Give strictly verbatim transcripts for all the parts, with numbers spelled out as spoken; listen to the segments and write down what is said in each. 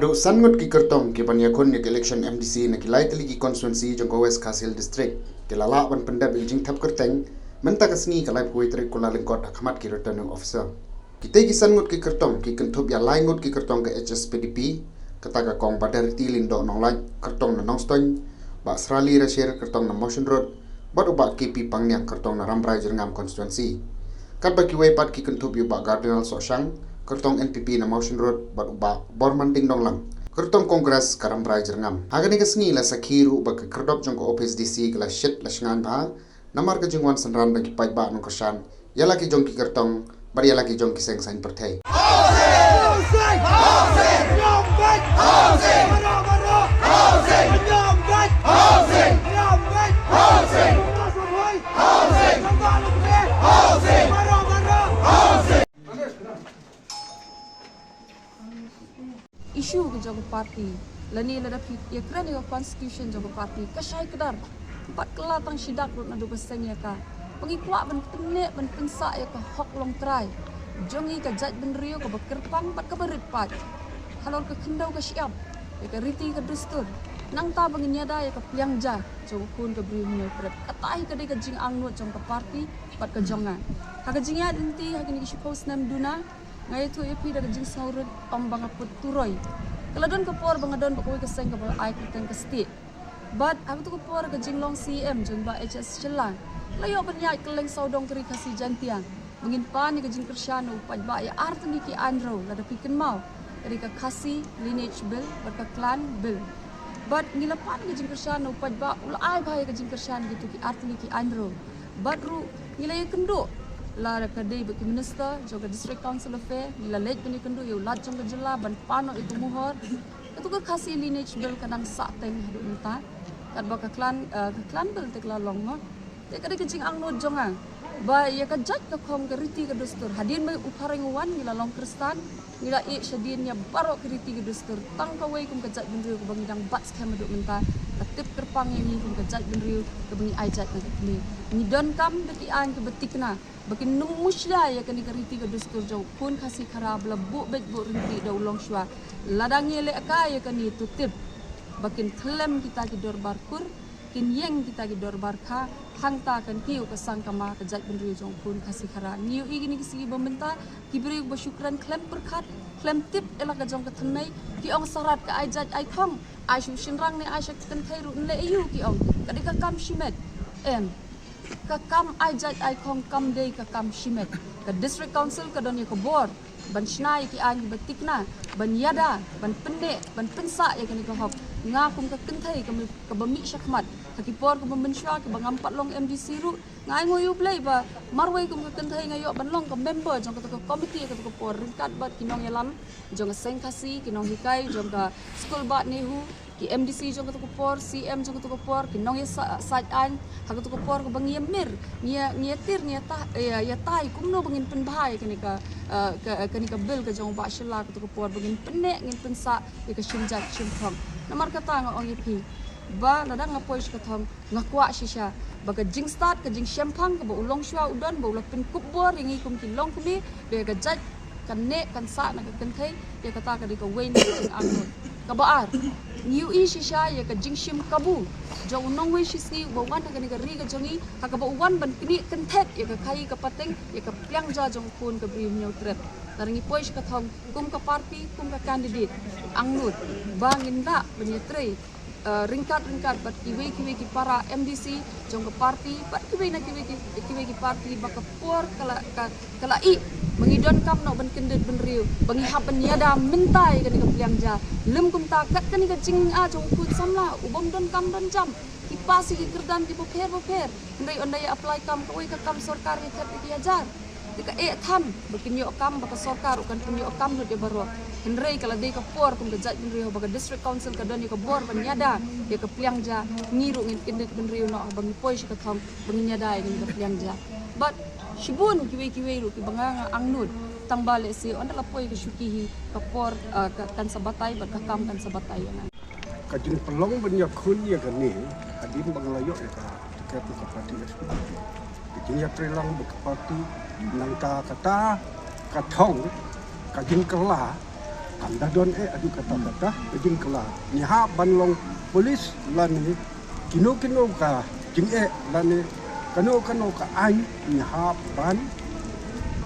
Ruh san ngut ki kyrtong ki ban ïakhun ïa ka election M D C na ki lai tylli ki constituency jong ka West Khasi Hills District ki la lah ban pyndep ïa ka jingthep kyrteng mynta ka sngi ka laiphew tarik Kyllalyngkot ha khmat ki returning officer. Kitei ki san ngut ki kyrtong ki kynthup ïa lai ngut ki kyrtong ka H S P D P, kata ka Kong Badarti Lyngdoh Nonglait, kyrtong na Nongstoiñ, Bah Srali Rashir, kyrtong na Mawshynrut, bad u Bah K P Pangniang, kyrtong na Rambrai Jyrngam constituency. Katba kiwei pat ki kynthup ïa u Bah Cardinal Sohshang, kyrtong N P P na Mawshynrut, bad u Bah Bormanding Donglang, kyrtong Congress ka Rambrai Jyrngam. Ha kane ka sngi la sakhi ruh ba ka khyrdop jong ka office D C ka la shit la shngaiñ bha, namar ka jingwan synran da ki paidbah nongkyrshan ïa la ki jong ki kyrtong bad ïa la ki jong ki seng saiñ pyrthei. Issue ka jong ka party lane lada phi ïakren ïa ka constitution jong ka party ka shai kdar. Bad ka la tang shidak ruh naduh ba seng ïa ka. Ba ngi kwah ban pynneh ban pynsah ïa ka hok longtrai jong ngi ka jaitbynriew kaba kyrpang bad kaba rit paid halor ka khyndew ka shyiap, ïa ka riti ka dustur, nangta ba ngin ïada ïa ka pliang ja jong u khun ka briew Hynñiewtrep. Kata hi ka dei ka jingangnud jong ka party bad ka jong nga. Ha ka jingïaid lynti ha kine ki shiphew snem duna, nga ïathuh ïa phi da ka jingsngewrit ym ba nga put turoi. Ka la don ka por ba nga don bad kawei ka seng kaba la ai kyrteng ka Stieh. Bad ha kato ka por ka jinglong C E M jong Bah H S Shylla, la ïoh ban ïaid kylleng sawdong ka Ri Khasi Jaiñtia ba ngin pan ïa ka jingkyrshan na u paidbah ïa ar tylli ki aiñ rew, lada phi kynmaw, ka dei ka Khasi Lineage Bill bad ka Clan Bill. Bad ngi la pan ïa ka jingkyrshan na u paidbah, u la ai bha ïa ka jingkyrshan ïa kito ki ar tylli ki aiñ rew. Bad ruh ngi la ïakynduh, la ka dei bad ki minister jong ka District Council Affair, ngi la leit ban ïakynduh ïa u Lat jong ka jylla ban pan noh ïa ka muhor. Kato ka Khasi Lineage Bill ka dang sahteng haduh mynta. Katba ka Clan, eh, ka Clan Bill te ka la long mo. Te ka dei ka jingangnud jong nga ba ïa ka jait ka khong ka riti ka dustur, hadien ba u phareng u wan ngi la long Khristan, ngi la ïeh shadien ïa baroh ki riti ki dustur. Tang kawei kum ka jaitbynriew kaba ngi dang bat skhem haduh mynta, ka tip kyrpang ïa ngi kum ka jaitbynriew kaba ngi ai jait na ka kmie. Ngi donkam da ki aiñ kiba thikna ba kin nym mushlia ïa kane ka riti ka dustur jong u khun Khasi Khara ba la buh beit buh ryntih da u longshuwa. Lada ngi leh kai ïa kane, to tip ba kin khlem kita ki dorbar kur, kin ïeng kita ki dorbar kha, hangta kan kiew ka sangkama ka jaitbynriew jong u khun Khasi Khara. Ngi ïohi kine ki sngi ba mynta, ki briew ba shu kren khlem pyrkhat, khlem tip ïa la ka jong ka thymmei, ki ong sarat ka ai jait ai khong, ai shu shynrang ne ai sha ka kynthei ruh, nleh aiu, ki ong. Ka dei ka kam shimet. Em, ka kam ai jait ai khong kam dei ka kam shimet. Ka District Council ka don ïa ka bor ban shna ïa ki aiñ ba thikna, ban ïada, ban pynneh, ban pynsah ïa kane ka hok. Nga kum ka kynthei kaba mih shakhmat ha ki por kaba mynshuwa, kaba ngam pat long M D C ruh, nga ainguh ïa U Blei ba marwei kum ka kynthei nga ïoh ban long ka member jong kato ka committee kato ka por, ryngkat bad ki nongïalam jong ka Seng Khasi, ki nonghikai jong ka Skul Bah Nehu, ki M D C jong kato ka por, C M jong kato ka por, ki nongïasaid aiñ ha kato ka por, kaba ngi ïamir, ngi ïa, ngi ïatir, ngi ïata, ïa, ïatai kumno ba ngin pynbha ïa kane ka, eh, ka, kane ka bill ka jong u Bah Shylla kato ka por, ba ngin pynneh, ngin pynsah ïa ka shim jait shim khong. Namar kata nga ong ïa phi ba lada nga poi sha ka thong, nga kwah shisha ba ka jingstad, ka jingshemphang kaba u longshuwa u don, ba u la pynkup bor ïa ngi kum ki longkmie, ba ïa ka jait kan neh kan sah na ka kynthei, ïa kata ka dei kawei na ka jingangnud. Kaba ar, ngi ïohi shisha ïa ka jingshim kabu jong u nongwei shisngi uba wan ha kane ka ri ka jong ngi, ha kaba u wan ban knieh kynthet ïa ka khaii ka pateng, ïa ka pliang ja jong u khun ka briew Hynñiewtrep. Lada ngi poi sha ka thong kum ka party, kum ka candidate, angnud ba ngin lah ban ïatrei, eh, ryngkat ryngkat bad kiwei kiwei ki para M D C jong ka party, bad kiwei na kiwei ki, kiwei ki party ba ka por ka la, ka, ka la ih ba ngi donkam noh ban kyndit bynriew, ba ngi hap ban ïada mynta ïa kane ka pliang ja. Lym kumta, kat kane ka jinga jong u khun samla u bym donkam donjam, ki pass ïa ki kyrdan kiba pher ba pher, hynrei ynda ïa apply kam, kawei ka kam sorkar ïa thep ïa ki hajar. Te ka eh than ba kin ïoh kam, ba ka sorkar ruh kan pynïoh kam lut ïa baroh. Hynrei ka la dei ka por kum ka jaitbynriew ba ka District Council ka don ïa ka bor ban ïada ïa ka pliang ja, ngi ruh ngin kyndit bynriew noh ba ngi poi sha ka thong ba ngin ïada ïa ka pliang ja. Bad shibun kiwei kiwei ruh kiba nga, nga angnud, tang ba lehse ynda la poi ka shuki hi, ka por, ah, ka, kan sa batai bad ka kam kan sa batai ïa nga. Ka jingpynlong ban ïakhun ïa kane, hadien ba nga la ïoh ïa ka tiket ka party S P D P, ka jingïatreilang bad ka party, nangta kata ka thong, ka jingkylla, Haba don eh adu kata kata ka jingkylla, ngi hap ban long police lane kino kino ka jingeh lane kano kano ka aiñ, ngi hap ban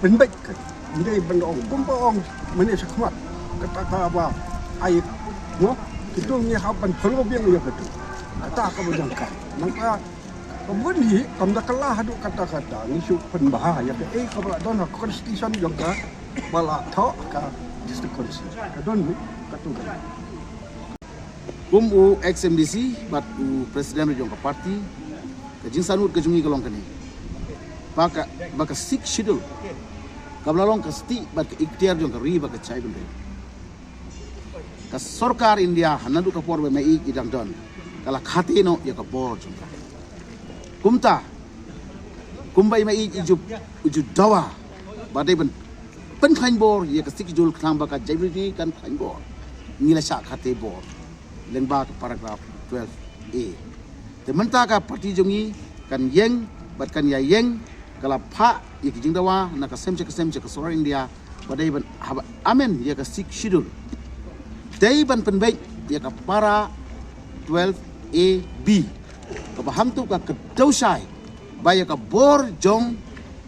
pynbeit ka. Ngi dei ban ong kumba ong mynne shakhmat, kata kaba ai mo, kito ngi hap ban follow biang ïa kata. Kata kaba jong ka. Nangta ka bun hi kam da kylla haduh kata kata, ngi shu pynbha ïa kaei kaba la don ha constitution jong ka ba la thoh ka district council. Ka don hi katu ka. Kum u ex M D C bad u president jong ka party, ka jingsangeh ka jong ngi ka long kane. Ba ka, ba ka Sixth Schedule kaba la long ka stieh bad ka iktiar jong ka ri bad ka jaitbynriew, ka sorkar India ha naduh ka por ba i Maieit i dang don, ka la khatei noh ïa ka bor jong ka. Kumta kumba i Maieit i ju, i ju dawa ba dei ban pynkhlaiñ bor ïa ka Sixth Schedule khnang ba ka jaitbynriew kan khlaiñ bor, ngi la shah khatei bor lyngba ka paragraph twelve A. Te mynta ka party jong ngi kan ïeng bad kan ïa ïeng, ka la phah ïa ki jingdawa na ka snem sha ka snem sha ka sorkar India ba dei ban, haba amend ïa ka Sixth Schedule, dei ban pynbeit ïa ka para twelve A B, kaba hangto ka kdew shai ba ïa ka bor jong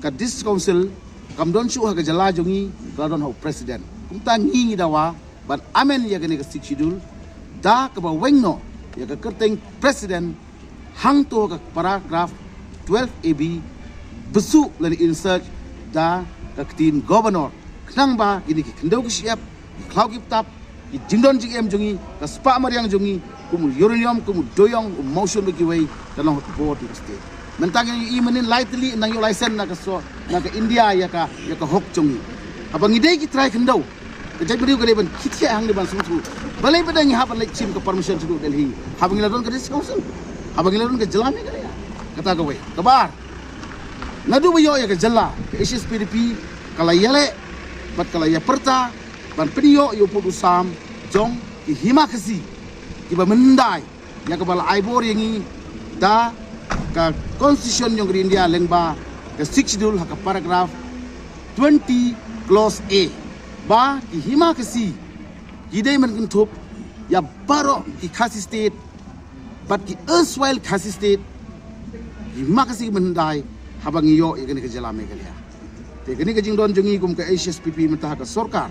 ka district council kam don shuh ha ka jylla jong ngi, ka la don ha u president. Kumta ngi, ngi dawa ban amend ïa kane ka Sixth Schedule da kaba weng noh ïa ka kyrteng president hangto ha ka paragraph twelve A B, bsut lane insert da ka ktien governor, khnang ba kine ki khyndew ki shyiap, ki khlaw ki btap, ki jingdon jingem jong ngi, ka spah mariang jong ngi, kum u uranium, kum u durium, u mawshun bad kiwei, kan long ha ka bor jong ka state. Mynta ngi ïohi mynnin lai tylli nang ïoh license na ka so, na ka India ïa ka, ïa ka hok jong ngi. Haba ngi dei ki trai khyndew, ka jaitbynriew ka dei ban khie thiah hangne ban sngewthuh. Balei pat ngi hap ban leit shim ka permission shaduh Delhi haba ngi la don ka district council, haba ngi la don ka jylla Meghalaya? Kata kawei. Kaba ar, naduh ba ïoh ïa ka jylla, ka H S P D P ka la ïaleh bad ka la ïapyrta ban pynïoh ïa u pud u sam jong ki hima Khasi kiba myndai ïa kaba la ai bor ïa ngi da ka constitution jong ka ri India lyngba ka Sixth Schedule ha ka paragraph twenty clause A, ba ki hima Khasi ki dei ban kynthup ïa baroh ki Khasi State bad ki erstwhile Khasi State, ki hima Khasi ki myndai, haba ngi ïoh ïa kane ka jylla Meghalaya. Te kane ka jingdon jong ngi kum ka H S P P mynta ha ka sorkar,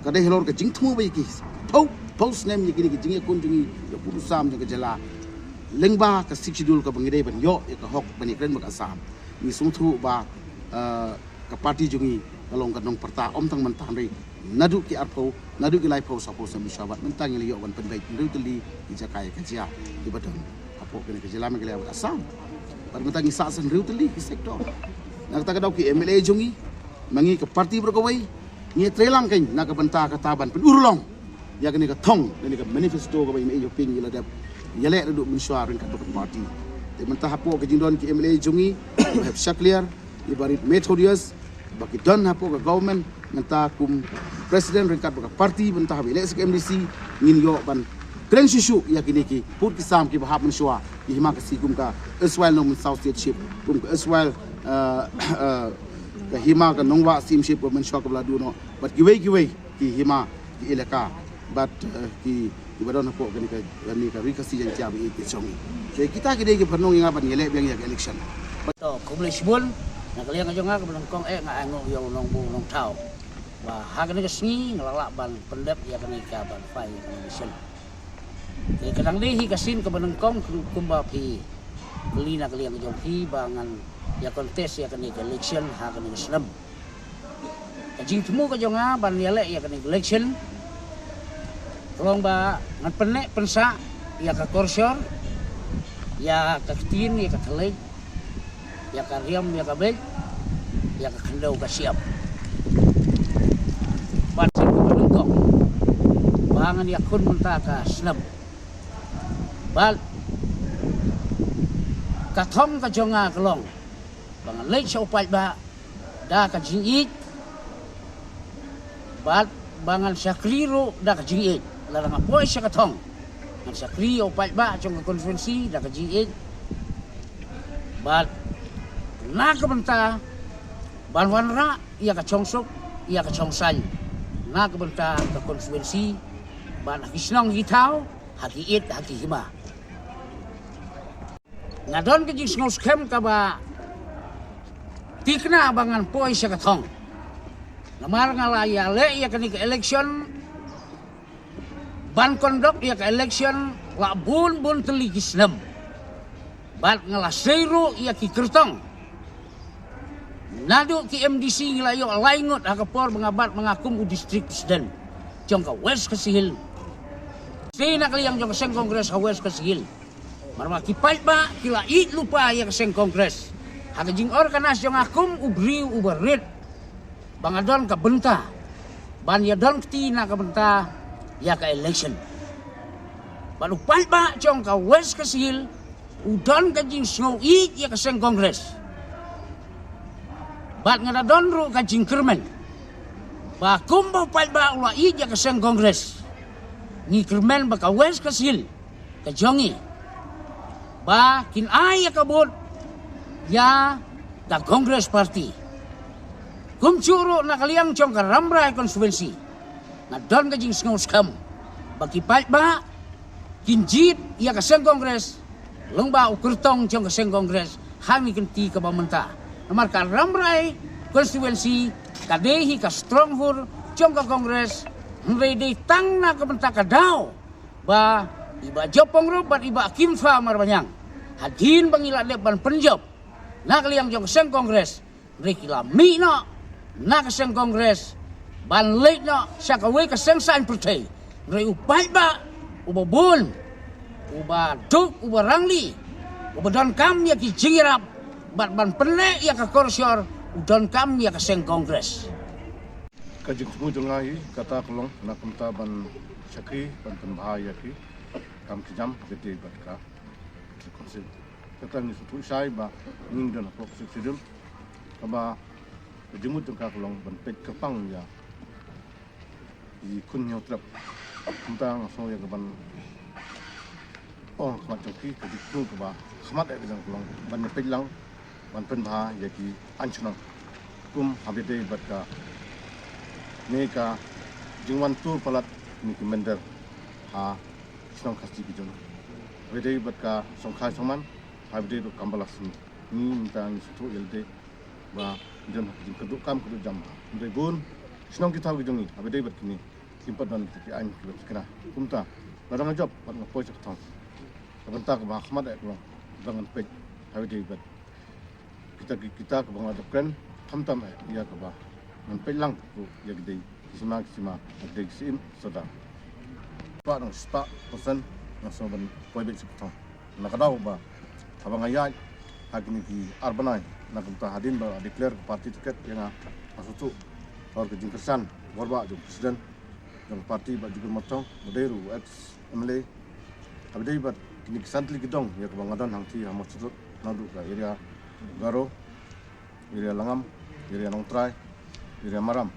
ka dei halor ka jingthmu ba ïa ki phew, phew snem ïa kine ki jingïakhun jong ngi ïa u pud u sam jong ka jylla lyngba ka Sixth Schedule kaba ngi dei ban ïoh ïa ka hok ban ïakren bad ka Assam. Ngi sngewthuh ba, eh, ka party jong ngi ka long ka nongpyrta ym tang mynta hynrei naduh ki arphew, naduh ki laiphew sawphew snem mynshuwa bad mynta ngi la ïoh ban pynbeit hynriew tylli ki jaka ïa ka jia kiba don hapoh kane ka jylla Meghalaya bad Assam. Bad mynta ngi sah san hynriew tylli ki sector. Na kata ka daw ki M L A jong ngi, ma ngi ka party baroh kawei, ngi trei lang kein na ka bynta kata ban pynurlong ïa kane ka thong, kane ka manifesto kaba i Maieit Hoping i la dep ïaleh naduh mynshuwa ryngkat bad ka party. Te mynta hapoh ka jingdon ki M L A jong ngi, i Bah Hepshah Khliar, i Bah Reed Methodius, ba ki don hapoh ka government, mynta kum president ryngkat bad ka party, mynta haba ïaleh sha ka M D C, ngin ïoh ban kren shuh shuh ïa kine ki pud ki sam kiba hap mynshuwa, ki hima Khasi kum ka erstwhile Nongmynsawd Stateship, kum ka erstwhile, eh, eh, ka hima ka Nongwah Syiemship kaba mynshuwa kaba la duh noh, bad kiwei kiwei ki hima, ki elaka, bad, eh, ki, kiba don hapoh kane ka, kane ka Ri Khasi Jaiñtia ba ïeit ka jong ngi. Te kita ki dei ki pynlong ïa nga ban ïaleh biang ïa ka election. To, khublei shibun na ka liang ka jong nga kaba nyngkong, eh, nga ainguh ïa u nongbuh nongthaw ba ha kane ka sngi nga la lah ban pyndep ïa kane ka ban phai ïa ka election. Te ka dang dei hi ka sien kaba nyngkong, kumba phi kylli na ka liang ka jong phi ba ngan ïa contest ïa kane ka election ha kane ka snem. Ka jingthmu ka jong nga ban ïaleh ïa kane ka election ka long ba ngan pynneh pynsah ïa ka korsor, ïa ka ktien, ïa ka thylliej, ïa ka riam, ïa ka beit, ïa ka khyndew ka shyiap. Bad sien kaba nyngkong ba ngan ïakhun mynta ka snem. Bad ka thong ka jong nga ka long ba ngan leit sha u paidbah da ka jingïeit, bad ba ngan shakri ruh da ka jingïeit. Lada nga poi sha ka thong, ngan shakri ïa u paidbah jong ka constituency da ka jingïeit. Bad na ka bynta ban wanrah ïa ka chongsuk, ïa ka chongsaiñ Na ka bynta ka constituency, bad ha ki shnong ki thaw, ha ki ïit ha ki hima. Nga don ka jingsngewskhem kaba thikna ba ngan poi sha ka thong. Namar nga la ïaleh ïa kane ka election, ban conduct ïa ka election la bun bun tylli ki snem. Bad nga la sei ruh ïa ki kyrtong. Naduh ki M D C ngi la ïoh lai ngut ha ka por ba nga bat ma nga kum u district president jong ka West Khasi Hills. Sei na ka liang jong ka seng Congress ha West Khasi Hills. Namar ba ki paidbah ki la ïeit lypa ïa ka seng Congress. Ha ka jingorganize jong nga kum u briew uba rit, ba nga don ka bynta ban ïa don kti na ka bynta ïa ka election. Bad u paidbah jong ka West Khasi Hills u don ka jingsngew ïeit ïa ka seng Congress. Bad nga da don ruh ka jingkyrmen ba kumba u paidbah u la ïeit ïa ka seng Congress, ngi kyrmen ba ka West Khasi Hills ka jong ngi, ba kin ai ïa ka vote ïa ka Congress Party. Kumjuh ruh na ka liang jong ka Rambrai constituency, nga don ka jingsngewskhem ba ki paidbah kin jied ïa ka seng Congress lyngba u kyrtong jong ka seng Congress ha kane ka kynti kaba mynta. Namar ka Rambrai constituency ka dei hi ka stronghold jong ka Congress. Hynrei dei tang na ka bynta ka daw ba i Bah Jopong Rup bad i Bah Kimfa Marbaniang, hadien ba ngi la dep ban pynjop na ka liang jong ka seng Congress, hynrei ki la mih noh na ka seng Congress ban leit noh sha kawei ka seng saiñ pyrthei. Hynrei u paidbah uba bun, uba duk, uba rangli, uba donkam ïa ki jingïarap bad ban pynleh ïa ka korshor, u donkam ïa ka seng Congress. Ka jingthmu jong nga hi kata ka long na kumta ban shakri, ban pynbha ïa ki kam ki jam ka dei bad ka Council. Kata ngi sngewthuh shai ba ngin don hapoh ka Sixth Schedule. Kaba ka jingmut jong ka ka long ban peit kyrpang ïa i khun Hynñiewtrep. Kumta nga sngew ïa ka ban ong ha khmat jong ki, ka jingthmu kaba khmat eh ka jong ka long ban ïa peit lang, ban pynbha ïa ki aiñ shnong. Kum haba ïadei bad kane ka jingwan tur palat kine ki mynder ha shnong Khasi ki jong ngi. Haba ïadei bad ka shongkhai shongman, haba ïadei ruh kam balas ngi. Ngi mynta ngi sngewthuh ïa lade ba ngi don ha ka jingkyrduh kam kyrduh jam. Hynrei bun shnong ki thaw ki jong ngi haba ïadei bad kine kim pat don kita ki aiñ kiba thikna. Kumta lada nga jop bad nga poi sha ka thong, ka bynta kaba ha khmat eh ka long ba ngan peit haba ïadei bad kita ki, kita kiba nga dep kren, khamtam eh ïa kaba ngan peit lang ruh ïa ki dei ki sima ki sima, ki dei ki syiem sordar. Spah dang spah percent nga sngew ban poi beit sha ka thong. Na ka daw ba haba nga ïaid ha kine ki ar bnai, na kumta hadien ba la declare ka party ticket ïa nga, nga sngewthuh halor ka jingkyrshan bor ba jong u president jong ka party, Bah Jugur Myrthong, ba dei ruh u ex M L A. Haba dei bad kine ki san tylli ki dong ïa kaba nga don hangtei ha Mawshynrut, naduh ka area Garo, area Langam, area Nongtrai, area Maram.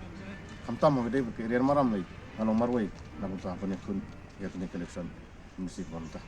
Khamtam haba dei bad ka area Maram lei, nga long marwei na kumta ban ïakhun ïa kane ka election M D C kaba mynta.